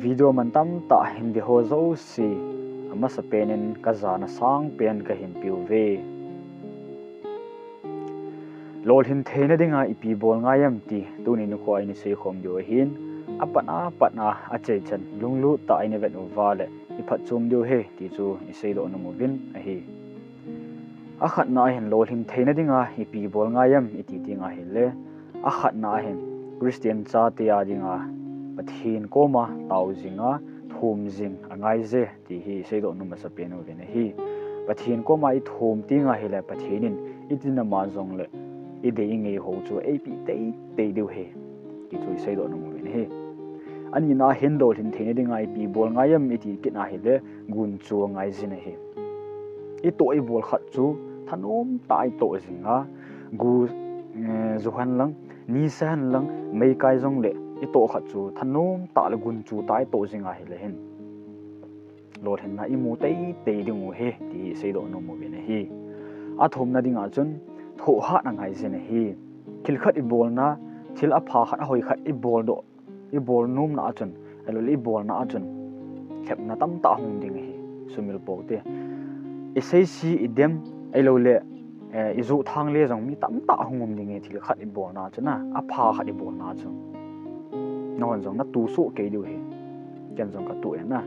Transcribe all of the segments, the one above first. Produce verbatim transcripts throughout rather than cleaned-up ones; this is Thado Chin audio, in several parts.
Video man tamtah hin ve ho jouse, amasa penin kajana sangpen kahin peuve. Lolhin theina dinga ipi bol ngai em ti tuni nikho a ina seikhom diu ahin, apatna apatna achaichan lunglut tah a ina vet uva leh iphatchom diu ahi ti chu iseidoh nom uvin ahi. Akhatna ahin lolhin theina dinga ipi bol ngai em iti ding ahile, akhatna ahin Christian chate a dinga Pathen koma tao jinga thum jing angaije ti hi iseidoh nom masapen uvin ahi. Pathen koma ithum teng ahile Pathen in iti nama jongleh idei ingei ho chu eipeh teitei diu ahi ti chu iseidoh nom uvin ahi. Anina ahin lolhin theina dinga ipi bol ngai em iti kit ahile, gunchu angaijin ahi. Itoh ibol khat chu thanom tah a itoh jinga, gu, eh, ju henlang, nisa henlang, meikai jongleh itoh khat chu thanom tah le gunchu tah a itoh jing ahile hin, lolhinna imu teitei diu ahi ti iseidoh nom uvin ahi. Athumna dinga chun thohhat angaijin ahi. Thil khat ibolna, thil apha khat, ahoi khat ibol doh, ibol nomna a chun, ahilouleh ibolna a chun lhepna tamtah hung um ding ahi, sumil pou te. Iseise, idem, ahilouleh, eh, ijoh thang le jong mi tamtah hung um ding ahi, thil khat ibolna a chun, apha khat ibolna a chun. Nahon jong natoh soh kei diu ahi. Ken jong katoh e na.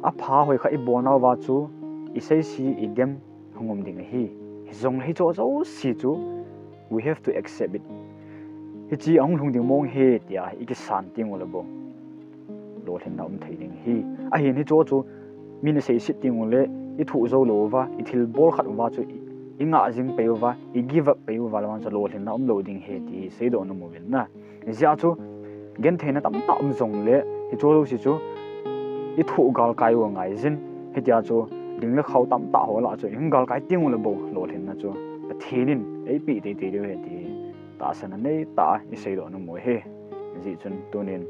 Apha hoi khat ibolnauva chu iseise, idem hung um ding ahi. Hijongleh hicheho jouse chu we have to accept it. Hiche ahung lhung ding mong ahi tia ikisan teng uleh bou, lolhinna um thei ding ahi. Ahin hicheho chu min aseiset teng uleh ithoh jou lou uva, ithilbol khat uva chu i, ingah jing pei uva, i give up pei uva leh vang chu lolhinna umlou ding ahi ti iseidoh nom uvin na. Hijeh a chu gentheina tamtah um jongleh hicheho jouse chu ithoh galkai u angaijin. Hitia chu ding le khao tamtah ho lah a chu ihung galkai teng uleh bou lolhinna chu Pathen in eipeh teitei diu ahi ti tahsanna neitah a iseidoh nom u ahi. Hijeh chun tunin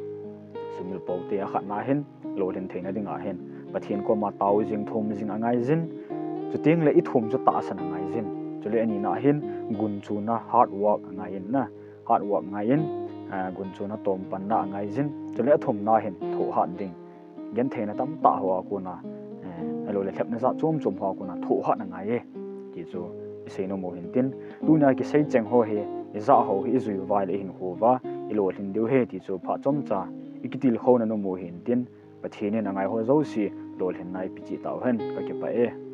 sumil pou te, akhatna ahin lolhin theina dinga hin Pathen koma tao jing, thum jing angaijin. Chuteng leh ithum chu tahsan angaijin. Chule anina ahin gunchuna, hard work angaiyin na. Hard work angaiyin, ah, gunchuna, tompanna angaijin. Chule athumna ahin thohhat ding. Gentheina tamtah hoa kona, eh, ahilouleh lhepna jat chom chom hoa kona thohhat angaiye ti chu isei nom u hintin. Tunia kisei cheng ho hi, ijah ho hi ijui uva leh ihinkho uva ilolhin diu ahi ti chu phat chomcha ikitilkhouna nom u hintin. Pathen in angai ho jouse lolhinna eipeh cheh tauhen, kakipah e.